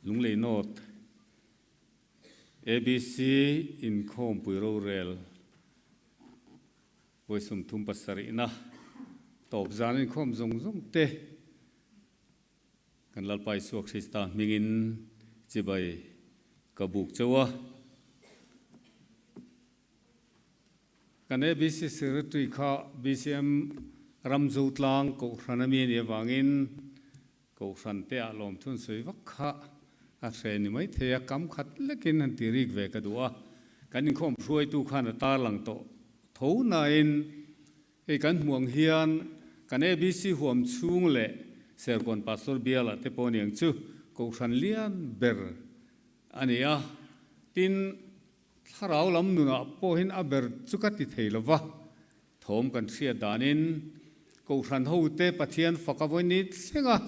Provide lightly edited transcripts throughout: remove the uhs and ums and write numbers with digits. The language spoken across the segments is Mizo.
Lunglei North ABC inkhawmpui rorel vawi 37 na tawp zan inkhawm zawng zawng te kan Lalpa Isua Krista hmingin chibai ka buk chauh a. Kan ABC Secretary kha BCM Ramzotlang Kohhran ami a nih avangin Kohhran te ah lawmthun sawi vak kha a hre ni mai thei a, kam khat lekin han ti rik ve ka duh a. Kan inkhawm hruaitu khan a tarlang tawh tho nain hei kan hmuh ang hian kan ABC huam chhung leh Serkawn Pastor bialah te pawh aniang chu Kohhran lian ber a ni a, tin, Thlarau lam nunah pawhin a ber chu ka ti thei lo va, thawm kan hriat danin Kohhran hote Pathian fak a vawi ni thleng a,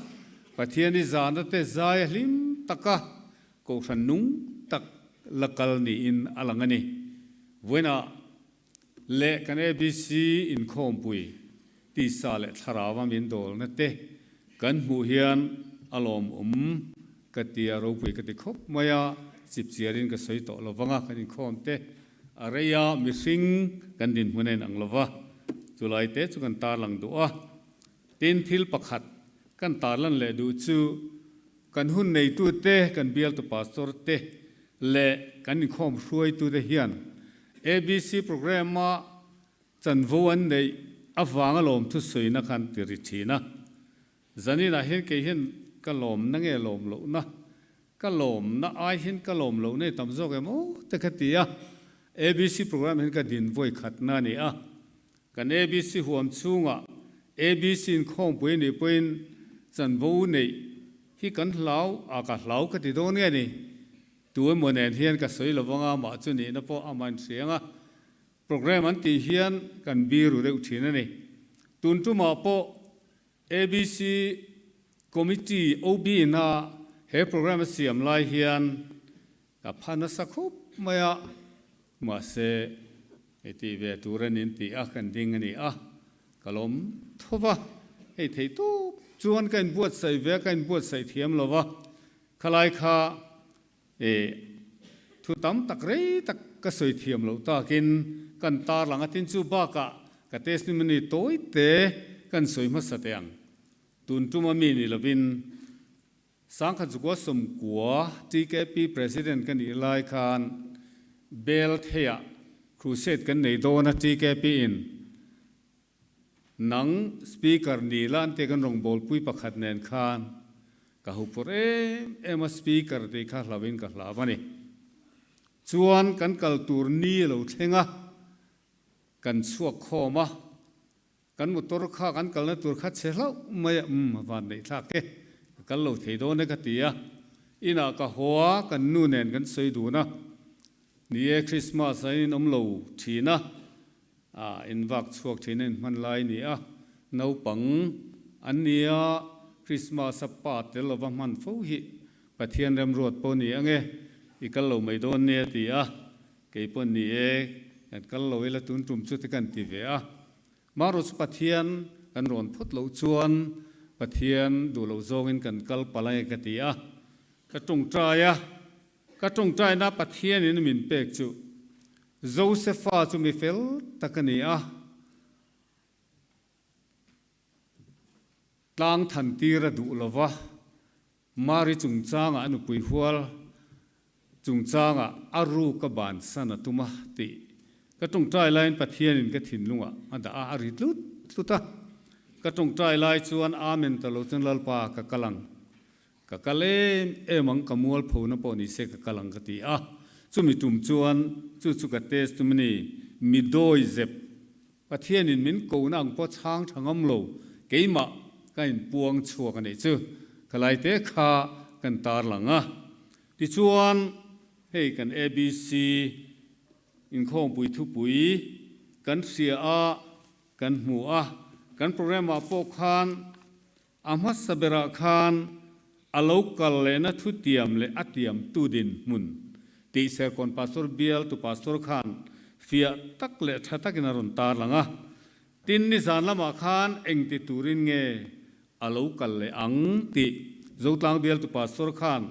Pathian i zahna te zai a hlim taka Kohhran nung tak la kal niin a lang a ni. Vawiinah leh kan ABC inkhawmpui tisa leh thlarauva min dawlna te kan hmuh hian a lawmawm ka ti a, ropui ka ti khawp mai a, chipchiarin ka sawi tawh lo vang a, kan inkhawm te a rei a, mihring kan dinhmun a inang lo va, chulai te chu kan tarlang duh a. Tin, thil pakhat kan tarlan leh duh chu kan hun neitute, kan bialtu pastor te leh kan inkhawm hruaitute hian ABC programme-a Chanvo an neih avanga lawmthusawina khan ti ri thin a. Zaninah hian kei hian ka lawmna nge lawm lohna, ka lawmna ai hian ka lawm lohna i tam zawk em aw te ka ti a. ABC programme hian ka din vawi khatna a ni a. Kan ABC huam chhungah ABC inkhawmpui anih pawhin chanvo neih hi kan hlau a, ka hlau ka ti dawn nge ni? Tu emaw nen hian ka sawi lo vanga mah chu nihna pawh amah inhriang a. Programme an tih hian kan biru deuh thin a ni. Tun tumah pawh ABC Committee OB ina he programme a siam lai hian ka pha nasa khup mai a, mahse hei tih ve tur a nin tih a kan ding a ni a, ka lawm tho va, hei theih tawp chuan ka inbuatsaih ve a, ka inbuatsaih thiam lo va, khalai kha E, thu tam tak rei tak ka sawi thiam loh takin kan tarlang a, tin chu bakah ka testimony tawi te kan sawi hmasa teh ang. Tun tuma mi ni lovin Sangkhat Zukua Sawmkua TKP President ka nih lai khan Bel theiah crusade kan nei dawn a TKP in Nang speaker ni la an ti kan rawngbawlpui pakhat nen khan ka hupur em em a speaker tih kha hlau in ka hlau a ni. Chuan kan kal tur ni a lo thleng a, kan chhuak khawm a, kan motor kha kan kalna tur kha chhe hlauh mai a, umm a van neih thlak e, ka kal lo thei dawn e ka ti a, inah ka haw a, kan nu nen kan sawi dun a, ni e Christmas a in awm lo thin a, A invak chhuak thin a inhman lai ni a, naupang an ni a, Christmas a pa tel lova hman fo hi Pathian remruat pawh ni ange, i kal lo mai dawn nia ti a, kei pawh ni e, kan kal lo ila tun tum chu te kan ti ve a. Marawh chu Pathian kan rawn phawt loh chuan Pathian duh loh zawngin kan kal palh ange ka ti a, ka tawngtai a, ka tawngtaina Pathianin min pek chu Josefa chu mi fel tak a ni a, tlang than tir a duh lo va, Mari chungchangah a nupui hual chungchangah a ruk a bansan a tum a tih ka tawngtai laiin Pathianin ka thinlungah a dah a, a ri tlut tlut a. Ka tawngtai lai chuan Amen ta lo chuan Lalpa ka kal ang. Ka kal em em ang, ka mualphona pawh ni se ka kal ang ka ti a. Chumi tum chuan chu chu ka testimony, mi dawi zep, Pathianin min kohna ang pawh chhang tha ngam lo, keimah ka inpuang chhuak a nih chu ka laite kha kan tarlang a. Tichuan hei kan ABC inkhawmpui thupui kan hria a, kan hmu a, kan programme ah pawh khan A hmasa berah khan a lo kal lehna thutiam leh a tiamtu dinhmun tih Serkawn Pastor bialtu Pastor khan fiah tak leh tha takin a rawn tarlang a. Tin, nizan lamah khan engti turin nge a lo kal leh ang tih Zotlang bialtu Pastor khan.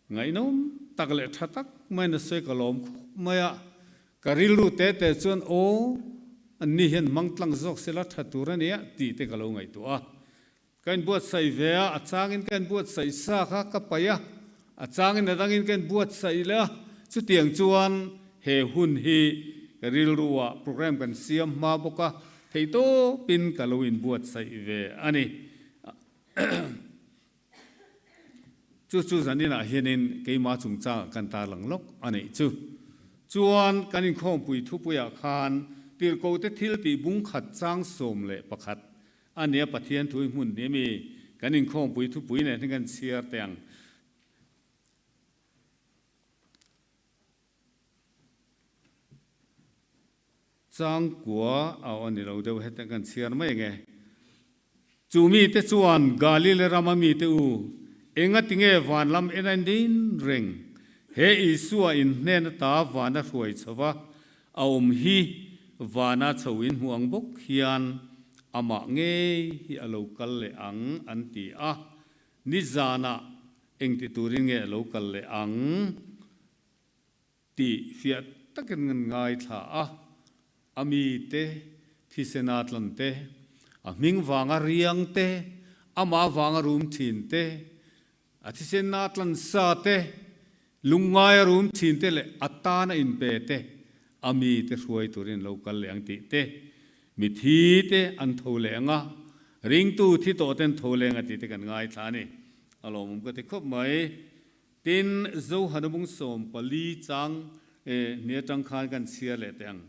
Ngaihnawm tak leh tha tak maiin a sawi ka lawm khawp mai a, ka rilru te te chuan aw, anni hian hmang tlang zawk sela tha tur a nia tih te ka lo ngaihtuah a. Ka inbuatsaih ve a, a changin ka inbuatsaih sa kha ka paih a, a changin a dangin ka inbuatsaih leh a, chutiang chuan he hun hi ka rilruah program kan siam hma bawk a, theihtawpin ka lo inbuatsaih ve a ni. Chu chu zaninah hianin keimah chungchangah kan tarlang lawk a neih chu. Chuan kan inkhawmpui thupuiah khan tirhkohte thil tih bung khat chang 11 a nia Pathian thu hi hmun hnih ami kan inkhawmpui thupui nen hian kan chhiar teh ang. Changkua a aw ni lo deuh heta kan chhiar mai ange. Chu mite chuan Galile rama mite u, engati nge van lam en a din reng? He Isua in hnen ata vana hruai chho va, a awm hi vana chho in hmu ang bawk hian amah ngei hi a lo kal leh ang an ti a. Nizanah engti turin nge a lo kal leh ang? Tih fiah takin kan ngaithla a, a mite thisena tlan te, a hming vanga riang te, amah vanga rum thin te, a thisena tlan sa te, lungngaia rum thin te leh a tana inpe te, a mite hruai turin lo kal leh ang tih te, mithi te an tho leh ang a, ringtu thi tawh ten tho leng a tih te kan ngaithla a ni. A lawmawm ka ti khawp mai. Tin, Zohana bung 14 chang ni atang khan kan chhiar leh teh ang.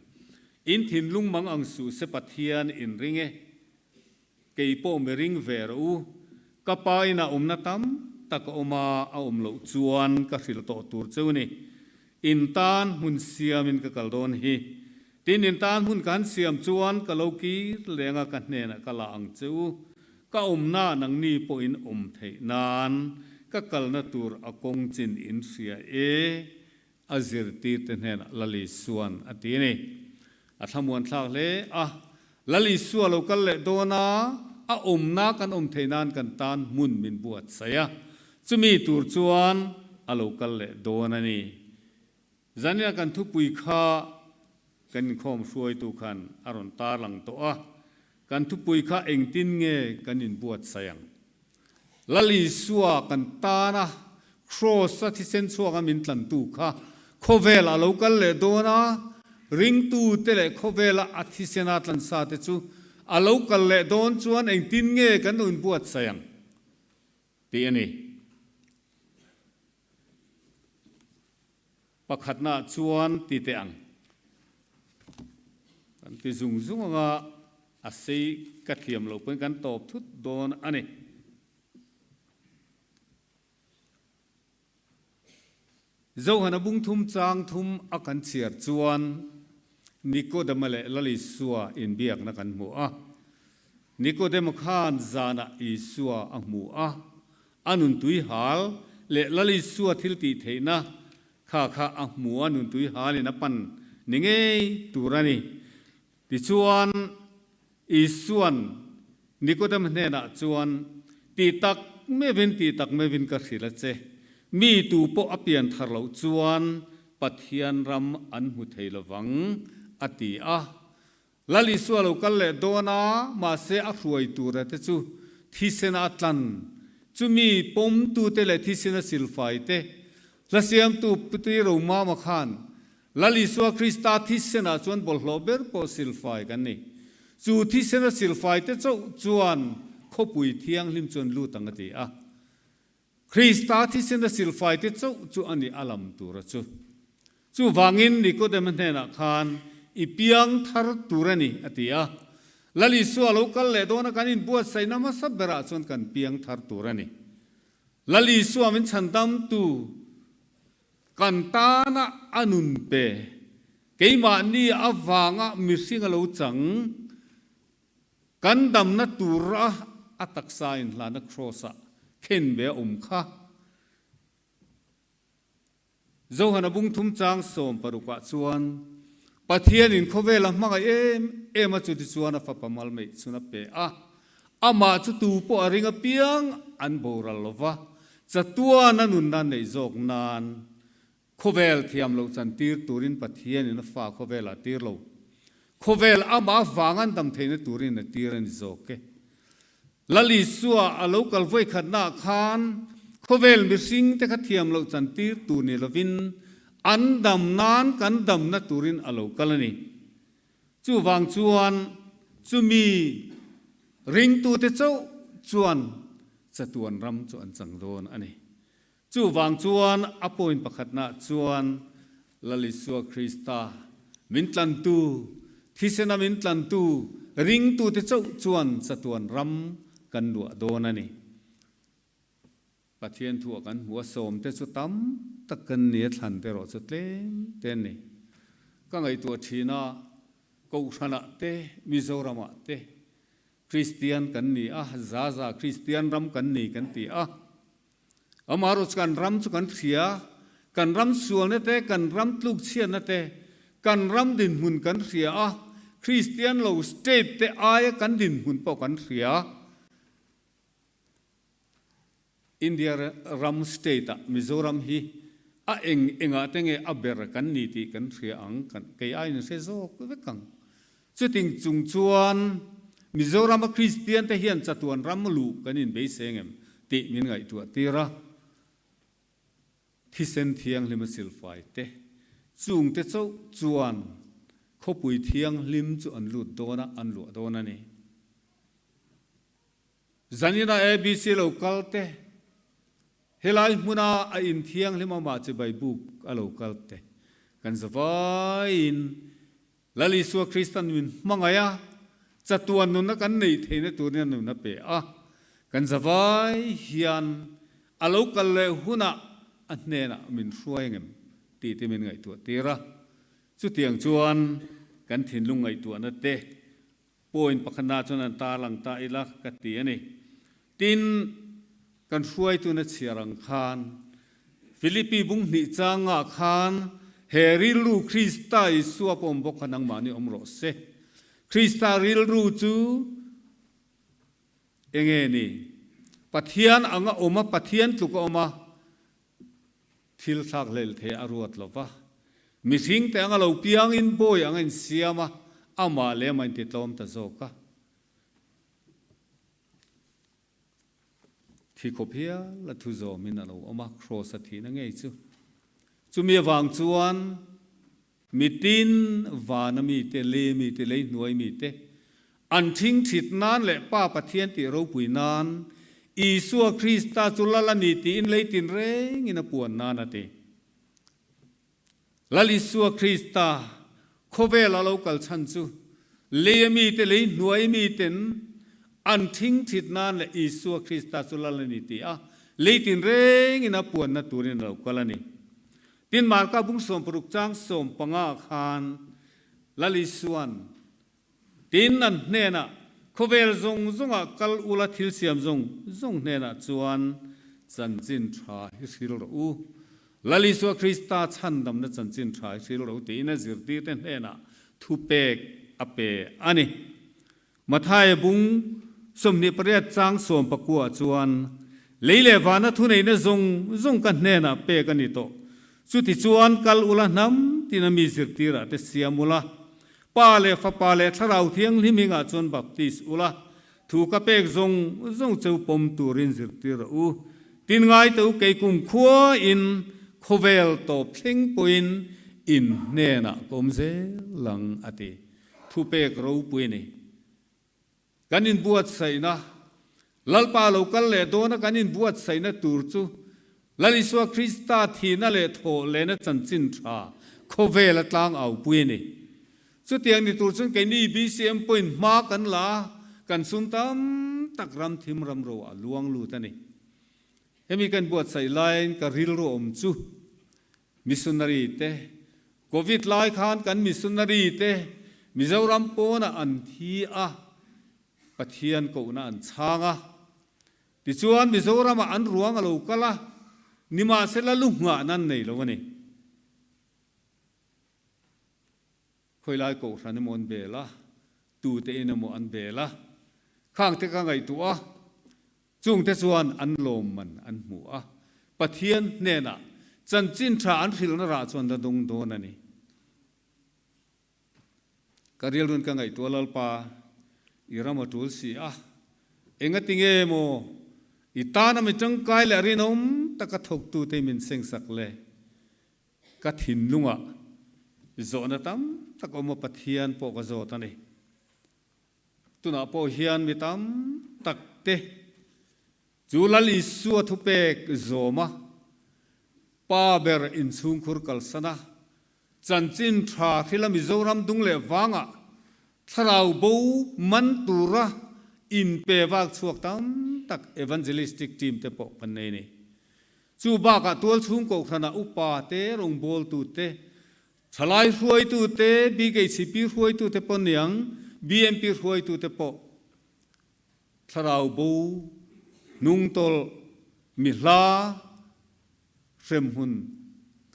In thinlung mang ang suh se Pathian in ring e, kei pawh mi ring ve rawh u. Ka pa inah awmna tam tak a awm a, a awm loh chuan ka hrilh tawh tur cheu ni. In tan hmun siamin ka kal dawn hi. Tin, in tan hmun kan siam chuan ka lo kir leng a, ka hnenah ka la ang che u. Ka awmna nangni pawhin awm theih nan ka kalna tur a kawng chin in hria e, a zirtirte hnenah Lal Isua'n a ti a ni. A thlamuan thlak hle a, Lal Isua lo kal leh dawn a, a awmna kan awm theih nan kan tan hmun min buatsaih a, chumi tur chuan a lo kal leh dawn a ni. Zania kan thupui kha kan inkhawm hruaitu khan a rawn tarlang tawh a, kan thupui kha engtin nge kan inbuatsaih ang? Lal Isua kan tana Kraws-a thisen chhuaka min tlantu kha khawvel a lo kal leh dawn a, ringtute leh khawvela a thisena tlansate chu a lo kal leh dawn chuan engtin nge kan lo inbuatsaih ang tih a ni. Pakhatnaah chuan ti teh ang. Kan ti zung zung ang a, a sei ka thiam loh pawhin kan tawp thut dawn a ni. Zohana bung thum chang thum a kan chhiar chuan Nikodema leh Lal Isua inbiakna kan hmu a. Nikodema khan zanah Isua a hmu a, A nuntui hal leh Lal Isua thil tih theihna kha kha a hmu a, nuntui halin a pan ni ngei tur a ni. Tichuan, Isua'n Nikodem hnenah chuan, Ti tak meuhin, ti tak meuhin ka hrilh a che, mi tu pawh a pian thar loh chuan Pathian ram an hmu thei lovang, a ti a. Lal Isua lo kal leh dawn a, mahse a hruai tura te chu thisena a tlan. Chumi pawmtute leh thisena silfai te, hla siamtu Putui Romama khan Lal Isua Krista thisenah chuan bawlhhlawh ber pawh silfai kan ni. Chu thisena silfai te chauh chuan khawpui thianghlim chuan lut ang a ti a. Krista thisena silfai te chauh chu a ni a lam tura chu. Chuvangin Nikodema hnenah khan, I piang thar tur a ni, a ti a. Lal Isua lo kal leh dawna kan inbuatsaihna hmasa berah chuan kan piang thar tur a ni. Lal Isua min chhandamtu kan tana a nun pe, keimahni avanga mihring a lo chang, kan damna tura a taksa inhlana kraws-ah khen ve a awm kha. Zohana bung thum chang 16 ah chuan Pathianin khawvel a hmangaih em em a chutichuan a fapa malmeih chhun a pe a, amah chu tu pawh a ring apiang an boral lo va. Chatuana nunna neih zawk nan khawvel thiam loh chantir turin Pathianin a fa khawvelah a tir lo. Khawvel amah vanga an dam theihna turin a tir a ni zawk e. Lal Isua a lo kal vawikhatnaah khan khawvel mihringte kha thiam loh chantir tur ni lovin an dam nan kan damna turin a lo kal a ni. Chuvang chuan chumi ringtute chauh chuan chatuan ram chu an chang dawn a ni. Chuvang chuan a point pakhatnaah chuan Lal Isua Krista min tlantu, thisena min tlantu ringtute chauh chuan chatuan ram kan luah dawn a ni. Pathian thuah kan hmu a, sawmte chu tam tak kan ni a, thlante erawh chu tlem te an ni. Ka ngaihtuah thin a, Kohhranah te, Mizoramah te Kristian kan ni a, za za Kristian ram kan ni kan ti a. Amaherawhchu chu kan ram chu kan hria, kan ram sualna te, kan ram tlukchhiatna te, kan ram dinhmun kan hria a, Kristian lo state te aia kan dinhmun pawh kan hria. India ram state ah Mizoram hi a eng engah te nge a ber kan ni tih kan hria ang, kan kei aiin hre zawk vek ang. Chuting chung chuan Mizoram a Kristian te hian chatuan ram luh kan inbeisei ngem tih min ngaihtuah tir a. Thisen thianghlim a silfai te chungte chauh chuan khawpui thianghlim chu an lut dawn a, an luah dawn a ni. Zanina ABC lo kal te, helai hmuna a inthianghlim amah chibai buk a lo kal te, kan zavaiin Lal Isua Kristan min hmangaih a, chatuan nunna kan neih theihna turin a nun a pe a, kan zavai hian a lo kal leh hunah a hnenah min hruai ngem tih te min ngaihtuah tir a. Chutiang chuan kan thinlung ngaihtuahna te Point pakhatna chuan an tarlang ta ila ka ti a ni. Tin, kan hruaituna chhiar ang khan, Philippi bung hnih changah khan he rilru Krista Isua pawm bawk kha nangmahni awm rawh se. Krista rilru chu enge ni? Pathian anga awm a, Pathian tluk a awm a, Thil thlak hlel thei a ruat lo va, mihring te anga lo piangin bawi anga insiam a, amah lem a intitlawm ta zawk a. Thi khawp hial a thu zawmin a lo awm a, kraws a thihna ngei chu. Chumi avang chuan Mitin, vana mite, lei mite, lei hnuai mite, an thingthit nan leh Pa Pathian tih ropui nan Isua Krista chu Lal a ni tiin lei tinrengin a puan nan a ti. Lal Isua Krista khawvela lo kal chhan chu lei a mite, lei hnuai miten an thingthit nan leh Isua Krista chu Lal a ni ti a lei tinrengin a puanna turin a lo kal a ni. Tin, Marka bung 60 chang 15 khan Lal Isua'n, Tin, an hnenah, Khawvel zawng zawngah kal ula thil siam zawng zawng hnenah chuan chanchin tha hi hril rawh u. Lal Isua Krista chhandamna chanchin tha hi hril rawh u tiin a zirtirte hnenah thupek a pe a ni. Mathaia bung 28 chang 19 chuan, Lei leh vana thuneihna zawng zawng ka hnenah pek a ni tawh. Chutichuan kal ula hnam tina mi zirtirah te siam ula, Pa leh Fapa leh Thlarau Thianghlim hingah chuan baptis ula, thu ka pek zawng zawng cheu pawm turin zirtir rawh u. Tin ngai teu kei kumkhuain khawvel tawp thleng pawhin in hnenah ka awm zel ang, a ti. Thupek ropui a ni. Kan inbuatsaihna, Lalpa lo kal leh dawna kan inbuatsaihna tur chu Lal Isua Krista thihna leh thawh lehna chanchin tha khawvela tlang aupui a ni. Chutiang ni tur chuan keini BCM pawhin hma kan la a, kan sum tam tak ram thim ram ro a luang lut a ni. Hemi kan buatsaih laiin ka rilru awm chu Missionary te, Covid lai khan kan missionary te Mizoram pawnah an thi a, Pathian kohna an chhang a. Tichuan Mizoramah an ruang a lo kal a, nimahsela lu nghahna an nei lo a ni. Khawilai kohhran emaw an bel a, tute in emaw an bel a, khangte ka ngaihtuah a, chungte chuan an lawmman an hmu a. Pathian hnenah chanchin tha an hrilhna rah chuan la dawng dawn a ni. Ka rilrun ka ngaihtuah Lalpa, i ram a tul si a, engati nge maw i tana mi tangkai leh rinawm taka thawktute min sengsak le? Ka thinlungah zawhna tam tak awm a Pathian pawh ka zawt a ni. Tunah pawh hian mi tam tak te chu Lal Isua thupek zawm a, Pa ber inchhungkhur kalsan a, chanchin tha hrila Mizoram dung leh vangah thlarau bo man tura inpe vak chhuak tam tak evangelistic team te pawh kan nei a ni. Chu bakah tualchhung kohhranah upa te, rawngbawltu te, thalai hruaitu te, BKCP hruaitu te pawh niang, BMP hruaitu te pawh thlarau bo, hnungtawlh, mi hla, hremhmun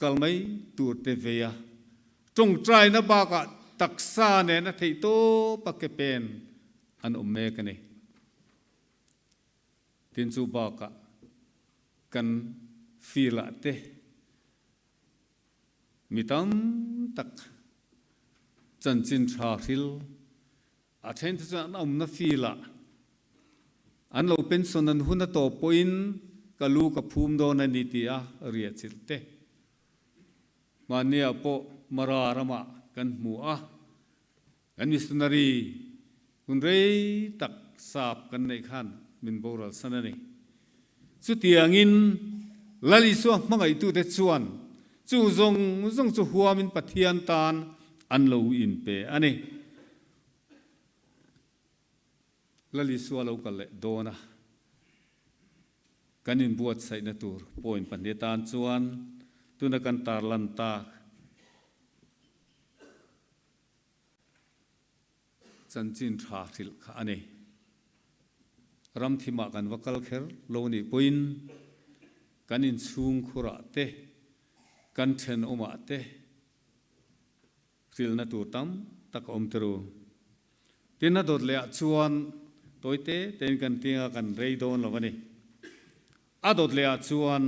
kal mai tur te vei a, tawngtaina bakah taksa nen a theih tawp a ke pen an awm mek a ni. Tin chu bakah kan field ah te mi tam tak chanchin tha hril a then te chuan an awmna field ah an lo pension an hun a tawp pawhin ka lu ka phum dawn a ni ti a riah chilh te mahni ah pawh Mara ramah kan hmu a. Kan missionary hun rei tak sap kan neih khan min boral san a ni. Chutiangin Lal Isua hmangaihtute chuan chu zawng zawng chu huamin Pathian tan an lo inpe a ni. Lal Isua lo kal leh dawn a, kan inbuatsaihna tur point pahnih atan chuan tuna kan tarlan tak Chanchin tha hrilh kha a ni. Ramthimah kan va kal kher lo nih pawhin kan inchhung khurah te, kan thenawmah te hrilhna tur tam tak a awm ta ru. Tin, a dawt lehah chuan tawi te tein kan tinga kan rei dawn lo a ni. A dawt lehah chuan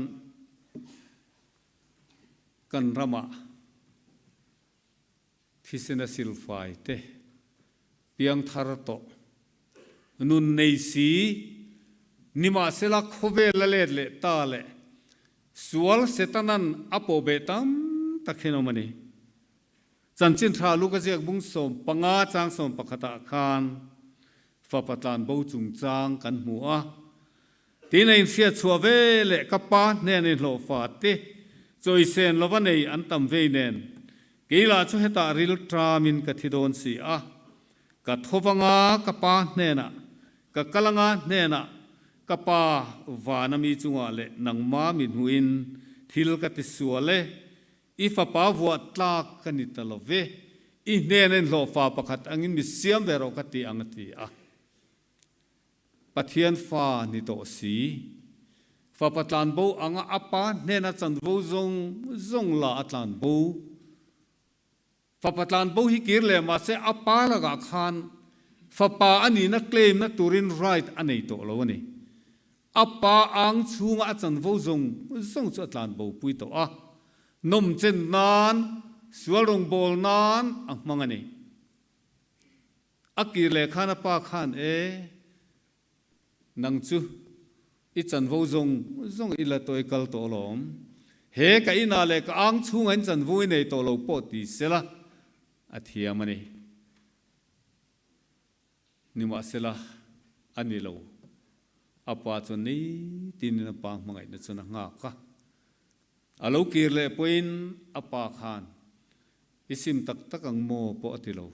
kan ramah Thisena silfai te, piangthar tawh, nun nei si, nimahsela khawvel a let leh ta leh sual Setanan a pawh beh tam tak hian awm a ni. Chanchin tha Luka ziak bung 15 chang 11 ah khan fapa tlanbo chungchang kan hmu a. Tin a inhriat chhuah ve leh ka pa hnen a inhlawhfa te chawisen lova nei an tam vei nen kei lah chu hetah ril ṭamin ka thi dawn si a, ka tho vanga ka pa hnenah, ka kal anga hnenah ka pa vana mi chungah leh nangma mi hnuin thil ka ti sual e, i fapa vuah tlak ka ni ta lo ve, i hnena inhlawhfa pakhat angin mi siam ve rawh ka ti ang a ti a. Pathian fa ni tawh si. Fapa tlanbo anga a pa hnena chanvo zawng zawng la a tlanbo. Fapa tlanbo hi kir leh mahse a pa lakah khan fapa a nihna claim na turin right a nei tawh lo a ni. A pa ang chhunga a chanvo zawng zawng chu a tlanbo pui tawh a, nawmchen nan, sual rawngbâwl nan a hmang a ni. A kir leh khan a pa khan, E, nang chu i chanvo zawng zawng i la tawi kal tawh alawm. He ka inah leh ka ang chhungah in chanvo i nei tawh lo pawh ti sela a thiam a ni. Nimahsela, a ni lo. A pa chuan nitinin a pa hmangaihna chuan a nghak a. A lo kir leh pawhin a pa khan, I sim tak tak ang maw pawh a ti lo.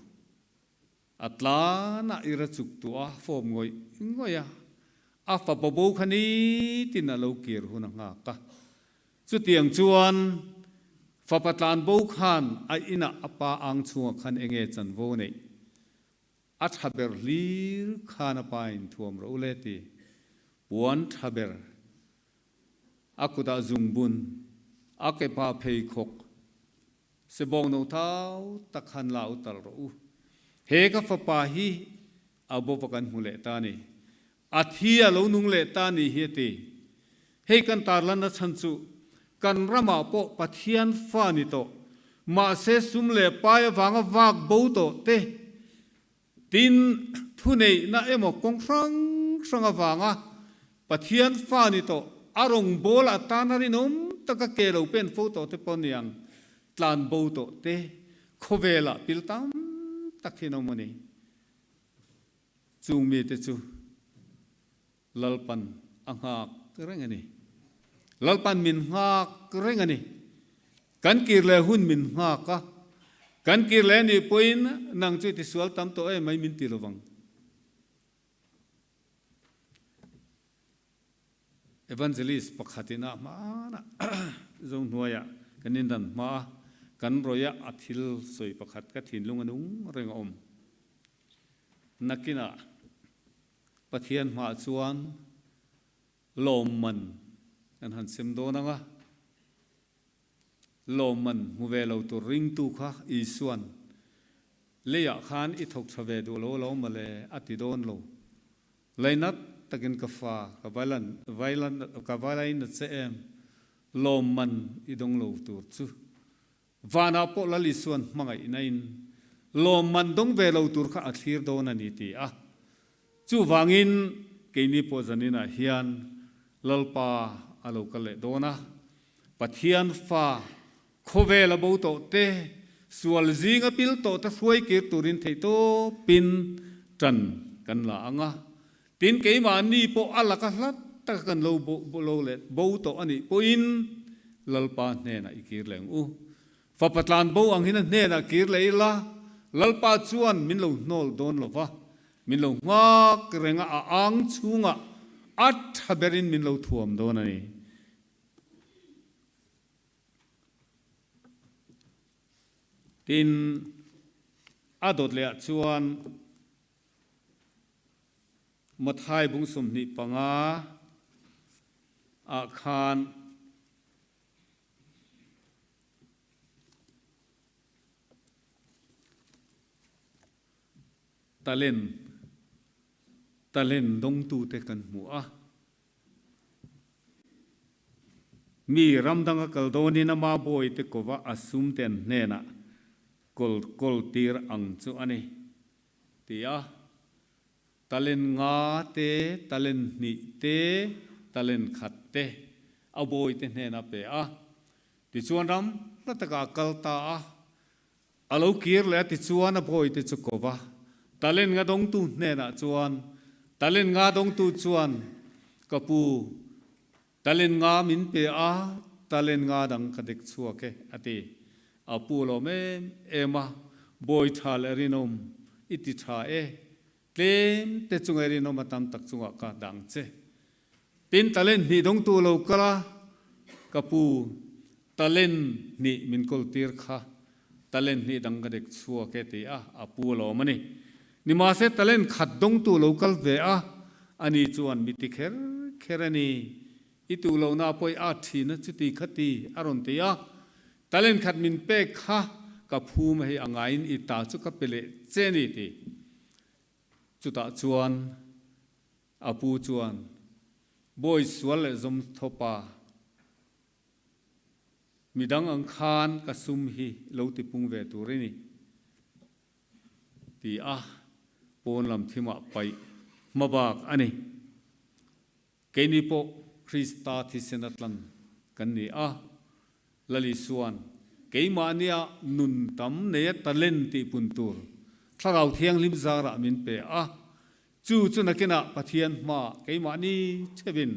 A tlanah i ra chuk tuah a, fawp ngawih ngawih a. A fapa bo kha nitin a lo kir hun a nghak a. Chutiang chuan fapa tlan bo khan a inah a pa ang chhungah khan enge chanvo neih? A tha ber hlir khan a pa in thuam rawh u le ti. Puan tha ber A kutah zungbun, a kepa pheikhawk, sebawng no thau tak khan la u tal rawh u. He ka fapa hi a bawpa kan hmu leh ta ni. A thi a lo nung leh ta ni hi a ti. Hei kan tarlanna chhan chu kan ramah pawh Pathian fa ni tawh, mahse sum leh pai avanga vak bo tawh te, tin thuneihna emaw kawng hrang hrang avanga Pathian fa ni tawh, a rawngbâwl atana rinawm taka ke lo pen fo tawh te pawh niang tlan bo tawh te khawvelah pil tam tak hi an awm a ni. Chung mite chu Lalpan a nghak reng a ni. Lalpan min nghak reng a ni. Kan kir leh hun min nghak a, kan kir leh anih pawhin nang chu i tisual tam tawh em mai min ti lovang. Evangelist pakhatin a hmanah Zohnuaiah kan indan hma a, kan rawih a a thil sawi pakhat ka thinlung a nung reng a awm. Nakinah Pathian hmaah chuan lawmman kan han sem dawn ang a, lawmman hmu ve lo tur ringtu kha Isua'n leiah khan i thawk tha ve duh lo lo mawle a ti dawn lo. Lainat takin ka fa ka vailan vailan ka vailain a che em lawmman i dawng lo tur chu Vanah pawh Lal Isua'n hmangaihna in lawmman dawng ve lo tur kha a thlir dawn a ni ti a. Chuvangin keini pawh zaninah hian Lalpa a lo kal leh dawn a, Pathian fa khawvel a bo tawh te, sual zinga pil tawh te hruai kir turin theihtawpin ṭan kan la ang a. Tin, keimahni pawh a laka hlat taka kan lo lo leh bo tawh a nih pawhin Lalpa hnenah i kir leh ang u. Fapa tlan bo ang hin a hnenah kir leh ila, Lalpa chuan min lo hnawl dawn lo va, min lo nghak reng a, a ang chhungah a tha berin min lo thuam dawn a ni. Tin, a dawt lehah chuan Mathai bung 25 ah khan Talent talent dawngtute kan hmu a. Mi ram danga kal dawnin ama bawite kova a sumte an hnenah kawl kawl tir ang chu a ni. Ti a, talent nga te, talent hnih te, talent khat te a bawite hnenah pe a. Tichuan ram hla takah a kal ta a, a lo kir leh a tichuan a bawite chu ko va, talent nga dawngtu hnenah chuan, talent nga dawngtu chuan, Ka pu, Talent nga min pe a, talent nga dang ka dek chhuak e, a ti. A pu lawm em em a, Bawi tha leh rinawm, i ti tha e. Tlem te chunga i rinawm a tam tak chungah ka dang che. Tin, talent hnih dawngtu lo kal a, Ka pu, talent hnih min kawl tir kha, talent hnih dang ka dek chhuak e, ti a, a pu lawm a ni. Nimahse talent khat dawngtu lo kal ve a, ani chuan mi ti kher kher a ni, i tuh lohna pawh i at thin a, chuti kha ti a rawn ti a. Talent khat min pek kha ka phum a hei a ngaiin i ta chu ka pe leh che a ni ti. Chutah chuan a pu chuan, Bawi sual leh zawm thawpa, midang ang khan ka sum hi lo tipung ve tur i ni. Ti a pawn lam thimah paih hma bak a ni. Keini pawh Krista thisen a tlan kan ni a, Lal Isua'n keimahnia nun tam neia talent tih pun tur Thlarau Thianghlim zarah min pe a, chu chu nakinah Pathian hmaah keimahni theuhin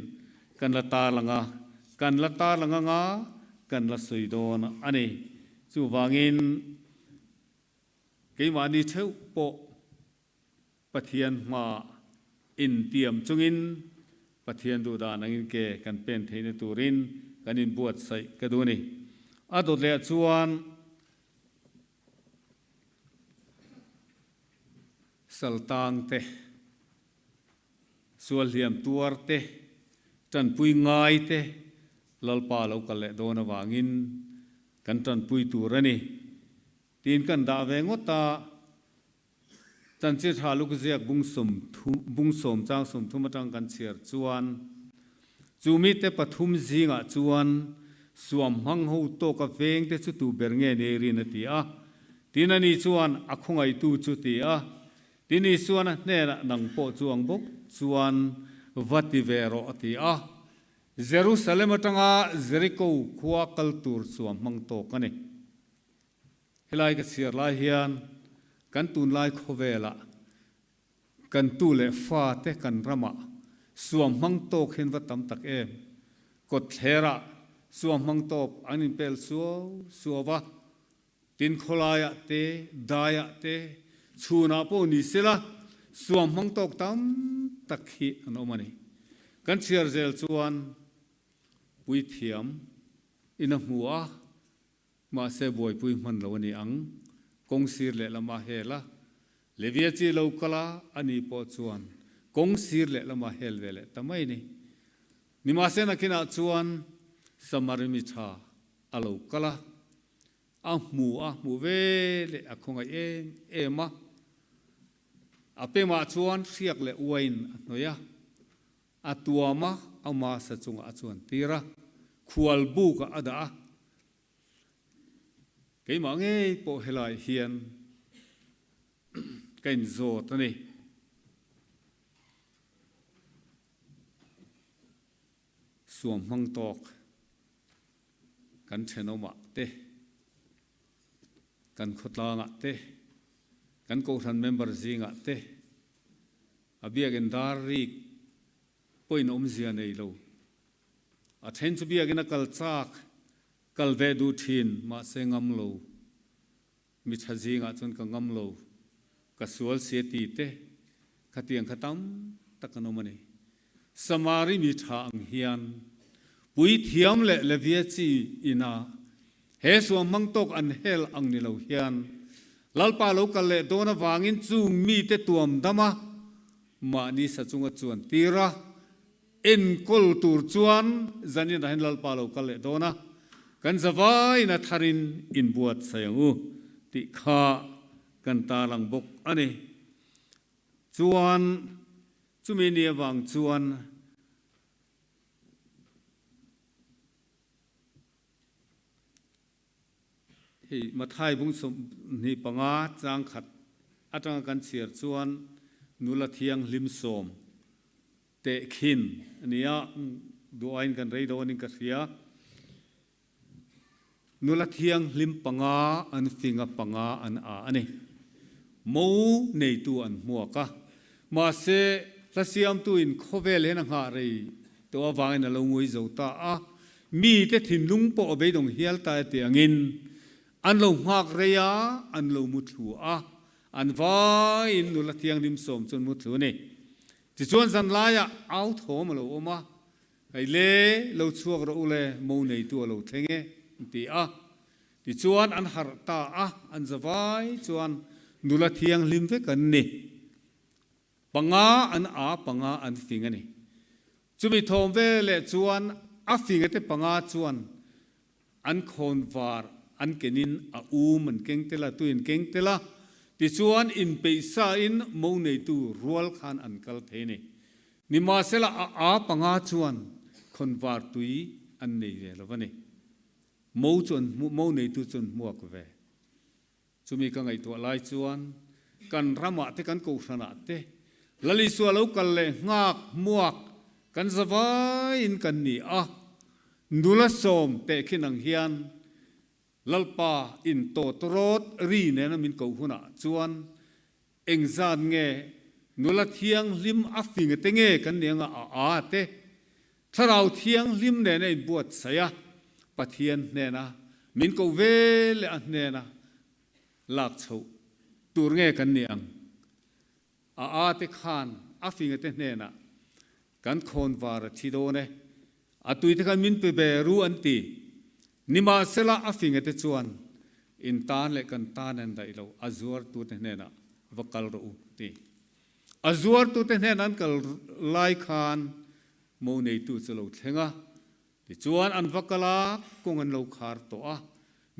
kan la tarlang a, kan la tarlang anga kan la sawi dawn a ni. Chuvangin. Keimahni theuh pawh Pathian hma intiam chungin Pathian duhdan angin ke kan pen theihna turin kan inbuatsaih ka duh a ni. A dawt leh ah chuan saltang te, sualhliam tuar te, tanpui ngai te Lalpa lo kal leh dawn avangin kan tanpui tur a ni. Tiin kan dah ve ngawt a, Chanchin Tha Lukziak bung sawm bung 1 chang 30 atang kan chhiar chuan. Chu mite pathum zingah chuan suam hmang ho tawka vengte chu tu ber nge nei rin a ti a. Tin ani chuan a khawngaihtu chu ti a. Tin Isuan a hnenah nang pawh chu ang bawk chuan va ti ve rawh a ti a. Jerusalem atanga Jeriko khua kal tur suam hmang tawk a ni. Helai ka chhiar lai hian kan tunlai khawvelah kan tu leh fate kan ramah suam hmang tawk hian va tam tak em? Kawtthlerah suam hmang tawp an inpel suau suau va, tin khawlaiah te, daiah te, chhunah pawh ni sela suam hmang tawk tam tak hi an awm a ni. Kan chhiar zel chuan puithiam in a hmu a. Mahse buaipui hman lo a ni ang, kawng sir lehlam a hel a, Levia chi lo kal a, ani pawh chuan kawng sir lehlam a hel ve leh ta mai a ni. Nimahse nakinah chuan Samari mi tha a lo kal a, a hmu a hmu ve leh a khawngaih em em a, a pemah chuan hriak leh uain a hnawih a, A tuam a, ama sa chungah a chuan tir a, khual bukah a dah a. Keimah ngei pawh helai hian ka inzawt a ni. Suam hmang tawk kan thenawmah te, kan khawtlangah te, kan kohhran member zingah te, A biakinn dar rik pawhin awmzia nei lo. A then chu biakinn a kal chak, kal ve duh thin, mahse ngam lo. Mi tha zingah chuan ka ngam lo, ka sual si a ti te, khatiang kha tam tak an awm a ni. Samari mi tha ang hian puithiam leh Levia chi ina he suam hmang tawk an hel ang ni lo hian Lalpa lo kal leh dawn avangin chung mite tuam dam a, mahni sa chunga chuan tir a, enkawl tur chuan zanin ah hian Lalpa lo kal leh dawn a, kan zavaiin a tharin inbuatsaih ang u tih kha kan tarlang bawk a ni. Chuan chumi ni avang chuan hei Mathai bung 25 chang khat atanga kan chhiar chuan nula thianghlim sawm tehkhin a ni a, duh aiin kan rei dawnin ka hria. Nula thianghlim panga an fing a, panga an a a ni. Mo neitu an hmuak a. Mahse, hla siamtuin khawvel hian a nghah rei tawh avangin a lo ngui zo ta a. Mite thinlung pawh a beidawng hial ta e tih angin an lo nghak rei a, an lo mu thlu a. An vaiin nula thianghlim sawm chu an mu thlu a ni. Tichuan zanlaiah au thawm a lo awm a. Hei le, lo chhuak rawh u le, mo neitu a lo thleng e, an ti a. Tichuan an harh ta a, an zavai chuan nula thianghlim vek an ni. Panga an a, panga an fing a ni. Chumi thawm veleh chuan a fingate panga chuan An khawnvar an kenin a um an keng tel a, tui an keng tel a, tichuan inpeihsa in mo neitu rual khan an kal thei a ni. Nimahsela a a panga chuan khawnvar tui an nei ve lo va ni. Mo chu an hmu, mo neitu chu an hmuak ve. Chumi ka ngaihtuah lai chuan kan ramah te kan kohhranah te Lal Isua lo kal leh nghak hmuak kan zavaiin kan ni a, nula sawm teh khin ang hian Lalpa in tawt rawt ri nena min koh hunah chuan engzat nge nula thianghlim a fing te nge kan ni anga a a te Thlarau Thianghlim nena inbuatsaih a, Pathian hnena min ko ve leh a hnena lak chhoh tur nge kan ni ang? A a te khan a finga te hnenah kan khawnvar a thi dawn e, a tui te khan min pe ve ru an ti. Nimahsela a finga te chuan in tan leh kan tan an daih lo, a zuartute hnenah va kal rawh u ti. A zuartute hnenah an kal lai khan Mo neitu chu lo thleng a, tichuan an va kal a, kawng an lo khar tawh a,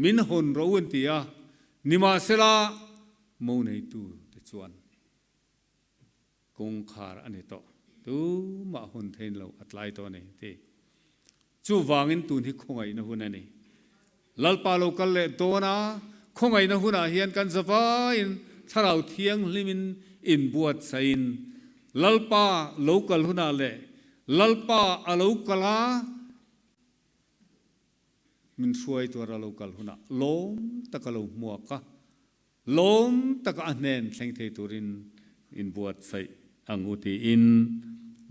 min hawn ro an ti a, nimahsela mo neitu te chuan kawngkhar a ni tawh, tumah hawn thein lo a tlai tawh a ni, ti. Chuvangin tun hi khawngaihna hun a ni. Lalpa lo kal leh dawn a, khawngaihna hunah hian kan zavaiin Thlarau Thianghlimin inbuatsaihin Lalpa lo kal hunah leh Lalpa a lo kal a, min hruai tuar a lo kal hunah lawm taka lo hmuak a, lawm taka a hnen thleng thei turin inbuatsaih ang u tiin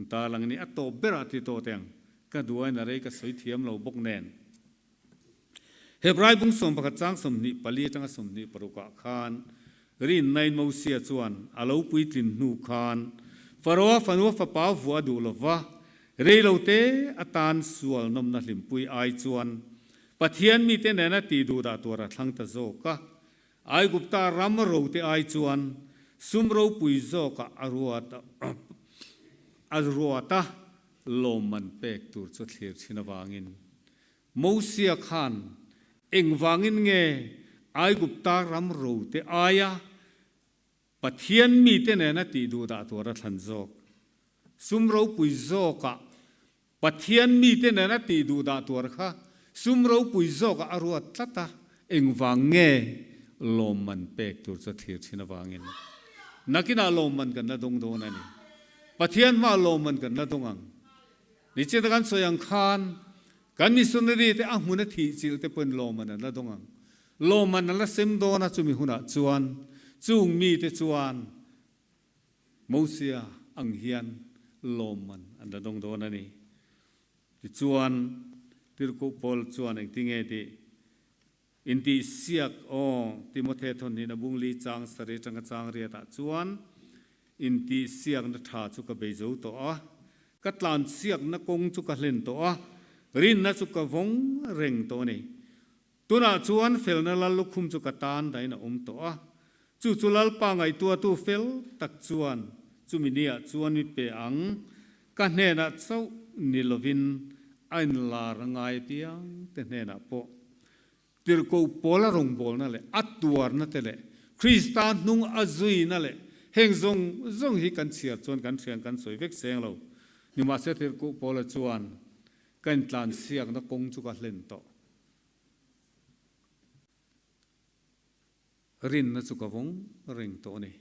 tarlang a ni. A tawp berah ti tawh teh ang, ka duain a rei ka sawi thiam lo bawk nen. Hebrai bung 11 chang 24 atanga 26 ah khan rinnain Mosia chuan a lo puitlin hnu khan Faroa fanua fapa vuah a duh lova, reilote atan sual nawmna hlimpui ai chuan Pathian mite nena tih duh dah tur a thlang ta zawk a. Aigupta ram rote ai chuan sum ropui zawkah a ruat a ruat a, lawmman pek tur chu thlir thin avangin Mosia khan engvangin nge Aigupta ram rote aia Pathian mite nena tih duh dah tur a thlan zawk? Sum ropui zawkah Pathian mite nena tih duh dah tur kha sum ropui zawkah a ruat tlat a, engvang nge lawmman pek tur chu a thlir thin avangin nakinah lawmman kan la dawng dawn a ni. Pathian hmaah lawmman kan la dawng ang. Nichina kan sawi ang khan Kan missionary te a hmun a thih chilh te pawhin lawmman an la dawng ang. Lawmman an la sem dawn a chumi hunah chuan chung mite chuan Mosia ang hian lawmman an la dawng dawn a ni. Tichuan Tirhkoh Paul chuan engtinge tih Intihsiak, Aw, Timothe thawhhnihna bung li chang sarih atanga chang riatah chuan intihsiakna tha chu ka bei zo tawh a, ka tlansiakna kawng chu ka hlen tawh a, rinna chu ka vawng reng tawh a ni. Tunah chuan felna lal lukhum chu ka tan dahin a awm tawh a, chu chu Lalpa ngaihtuahtu fel tak chuan chumi niah chuan mi pe ang, ka hnenah chauh ni lovin a inlar a ngai apiang te hnenah pawh Tirhkoh Paula rawngbawlna leh a tuarna te leh Krista hnung a zuina leh heng zawng zawng hi kan chhiar chuan kan hriang kan sawi vek seng lo. Nimahse Tirhkoh Paula chuan ka intlansiakna kawng chu ka hlen tawh. Rinna chu ka vawng reng tawh a ni.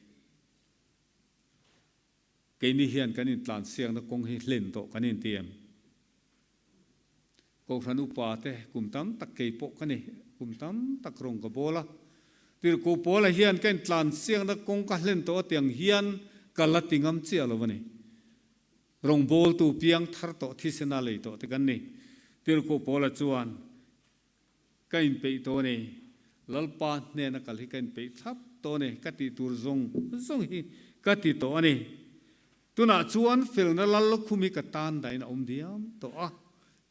Keini hian kan intlansiakna kawng hi hlen tawh kan inti em? Kohhran upa te kum tam tak kei pawh ka ni, kum tam tak rawng ka bawl a. Tirhkoh Paula hian ka intlansiakna kawng ka hlen tawh atiang hian ka la ti ngam chiah lo a ni. Rawngbawltu piang thar tawh thisena lei tawh te kan ni. Tirhkoh Paula chuan Ka inpeih tawh a ni. Lalpa hnena kal hi ka inpeih thlap tawh a ni. Ka tih tur zawng zawng hi ka ti tawh a ni. Tunah chuan felna Lallukhum hi ka tan dahin a awm diam tawh a.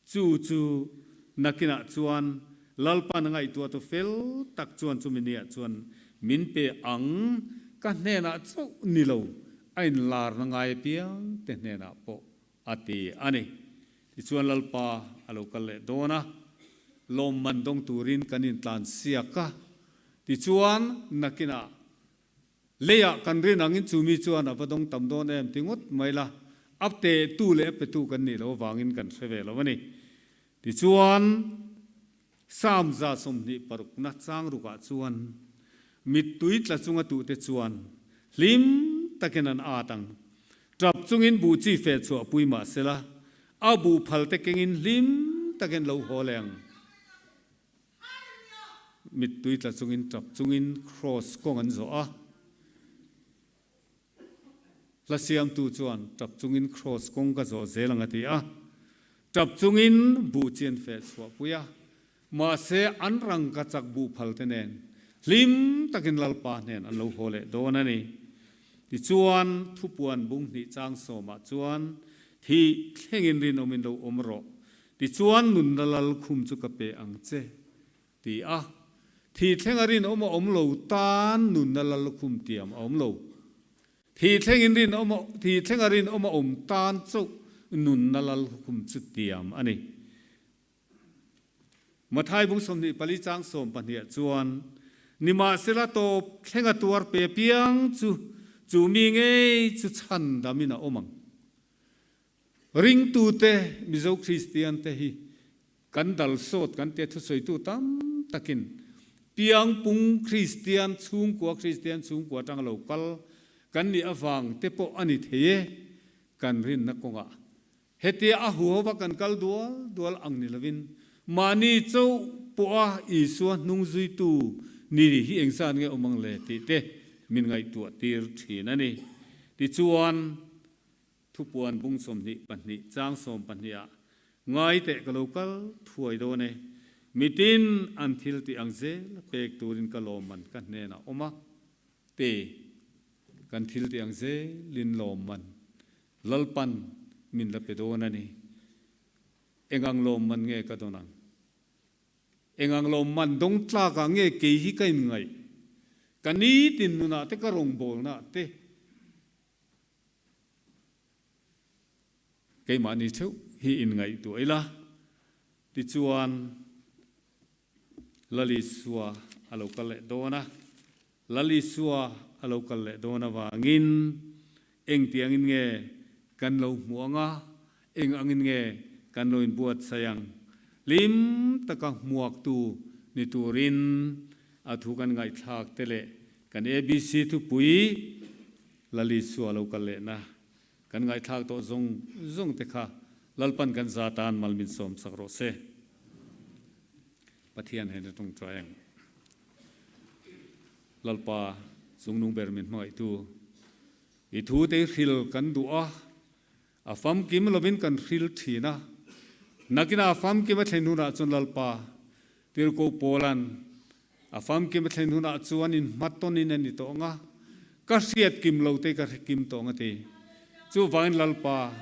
Chu chu nakinah chuan Lalpa'n a ngaihtuahtu fel tak chuan chumi niah chuan min pe ang. Ka hnenah chauh ni lo, a inlarna ngai apiang te hnenah pawh a ti a ni. Tichuan Lalpa a lo kal leh dawn a, lawmman dawng turin kan intlansiak a. Tichuan nakinah leiah kan rin angin chu mi chuan a va dawng tam dawn em ti ngawt mai la, a tehtu leh a petu kan nih loh avangin kan hre ve lo a ni. Tichuan Psalm 26 na chang rukah chuan mittui tla chunga tuhte chuan hlim takin an at ang. Tap chungin buh chi feh chhuah pui mah sela, a buh phal te kengin hlim takin lo haw leh ang. Mittui tla chungin tap chungin kraws kawng an zawh a. Hla siamtu chuan tap chungin kraws kawng ka zawh zel ang a ti a. Tap chungin buh chi an feh chhuah pui a. Mahse an rangka chak buh phal te nen hlim takin Lalpa hnen an lo haw leh dawn a ni. Tichuan thupuan bung hnih chang sawmah chuan thih thlengin rinawmin lo awm rawh. Tichuan nunna lal khum chu ka pe ang che ti a. Thih thlenga rinawm a awm lo tan nunna lal khum tiam a awm lo. Thih thlengin rinawm a, thih thlenga rinawm a awm tan chauh nunna lal khum chu tiam a ni. Mathai bung 24 chang 12 ah chuan, Nimahsela tawp thlenga tuar pe piang chu, chu mi ngei chu chhan damin a awm ang. Ringtute, Mizo Kristiante hi Kan dal sawt kan tia thusawitu tam takin piangpung Kristian chhungkua Kristian chhungkua atanga lo kal kan nih avang te pawh a ni thei e kan rinna kawngah. Hetia a huhova kan kal dual dual ang ni lovin mahni chauh pawha Isua hnung zuitu ni hi engzat nge awm ang le tih te min ngaihtuah tir thin a ni. Tichuan. Thupuan bung 22 chang 12 ah ngai teh ka lo kal thuai dawn e, mitin an thil tih ang zel pek turin ka lawmman ka hnenah awm a, te kan thil tih ang zelin lawmman Lalpan min la pe dawn a ni. Engang lawmman nge ka dawn ang? Engang lawmman dawng tlakah nge kei hi ka inngaih? Ka nitin nunah te ka rawngbawlnaah te Keimahni theuh hi inngaihtuah ila, tichuan Lal Isua a lo kal leh dawn a. Lal Isua a lo kal leh dawn avangin engtiangin nge kan lo hmuh ang a, eng angin nge kan lo inbuatsaih ang? Hlim taka hmuaktu ni turin a thu kan ngaihthlak te leh kan ABC thupui Lal Isua lo kal lehna kan ngaihthlak tawh zawng zawng te kha Lalpan kan za tan mal min sawm sak rawh se. Pathian hena tawngtai ang. Lalpa chungnung ber min hmangaihtu i thu te hril kan duh a, a famkim lovin kan hril thin a, nakinah a famkim a thlen hunah chuan Lalpa Tirhkoh Paula'n A famkim a thlen hunah chuan in hmatawnin a ni tawh ang a, ka hriat kim lo te ka hre kim tawh ang a ti. Chuvangin Lalpa,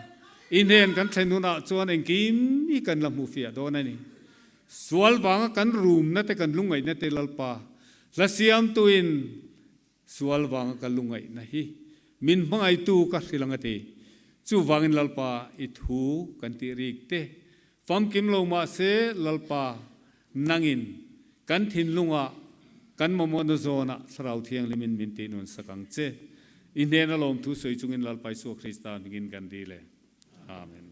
i hnen kan thlen hunah chuan engkim hi kan la hmu fiah dawn a ni. Sual vanga kan rumna te kan lungaihna te Lalpa, hla siamtuin Sual vanga ka lungaihna hi min hmangaihtu ka hrilh ang a ti. Chuvangin Lalpa i thu kan tih rik te famkim lo mah se Lalpa nangin kan thinlungah kan mamawhna zawnah Thlarau Thianghlimin min tih nun sak ang che. I hnena lawmthu sawi chungin Lalpa Isua Krista hmingin kan dil e. Amen.